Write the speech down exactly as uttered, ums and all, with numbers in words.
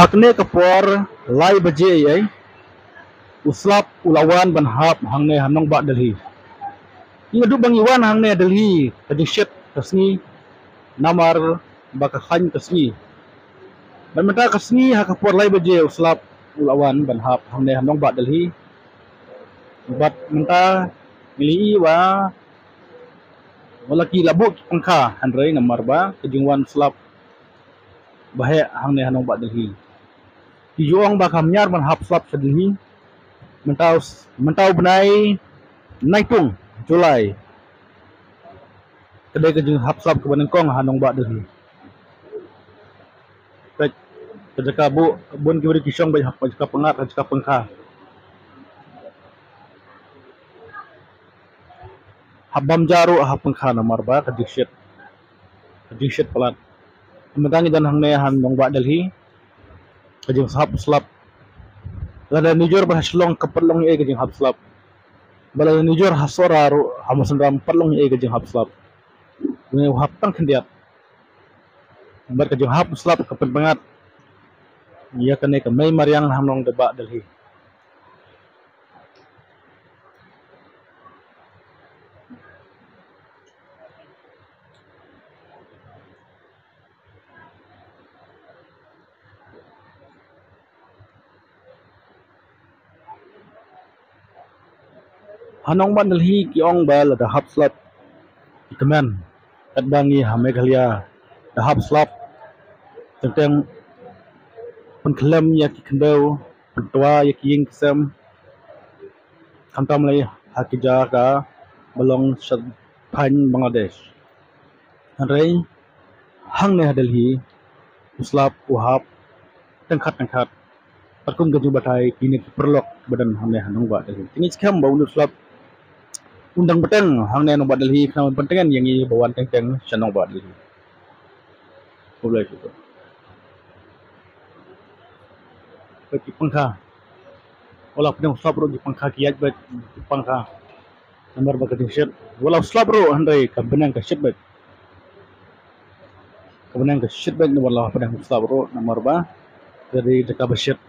Kane ka por lai baje ïa u slap u la wan ban hap hangne ha nongbah Delhi. Ïa duh ba ngi wan hangne Delhi ka jingshit ka sngi namar ba ka khlaiñ ka sngi. Ban mynta ka sngi ha ka por lai baje u slap u la wan ban hap hangne ha nongbah Delhi. Bad mynta ngi ïohi ba wala ki la buh ki pangkha hynrei namar ba ka jingwan slap ba heh hangne ha nongbah Delhi. Ki ju ong ba ka mynta ban hap slap sha Delhi. Mynta u s-, mynta u bnai Naitung July. Ka dei ka jinghap slap kaba nyngkong ha nongbah Delhi. Peit ka jaka buh bun ki briew ki shong beit ha jaka pyngngad ha jaka pangkha. Hap bam ja ruh ha pangkha namar ba ka jingshit. Ka jingshit palat. Mynta ngi don hangne ha nongbah Delhi. Ka jinghap slap. Lada nujor ba ha Shillong ka pat long ei ka jinghap slap. Ba lada nujor ha Sohra ruh ha Mawsynram pat long ei ka jinghap slap. Ngi hap tang khyndiat. Bad ka jinghap slap ka pynbngat ïa kane ka mei mariang ha nongbah Delhi. Ha nongbah Delhi ki ong ba lada hap slap ki kmen. Katba ngi ha Meghalaya da hap slap teng teng pynkhlem ïa ki khyndew, pyntwa ïa ki ïing ki sem. Khamtam lei ha ki jaka ba long sha thaiñ Bangladesh. Hynrei hangne ha Delhi u slap u hap teng khat teng khat. Katkum ka jingbatai kine ki paralok ba don hangne ha nongbah Delhi. Te ngi skhem ba une u slap un dang bteng hangne ha nongbah Delhi khnang ban pyntngen ïa ngi ba wan teng teng sha nongbah Delhi. Khublei shibun. Bad ki pangkha. Wala pdeng slap ruh ki pangkha ki ïaid bad ki pangkha. Namar ba ka jingshit. Wala slap ruh hynrei ka bneng ka shit bad. Ka bneng ka shit bad wala pdeng slap ruh namar ba ka dei jaka ba shit.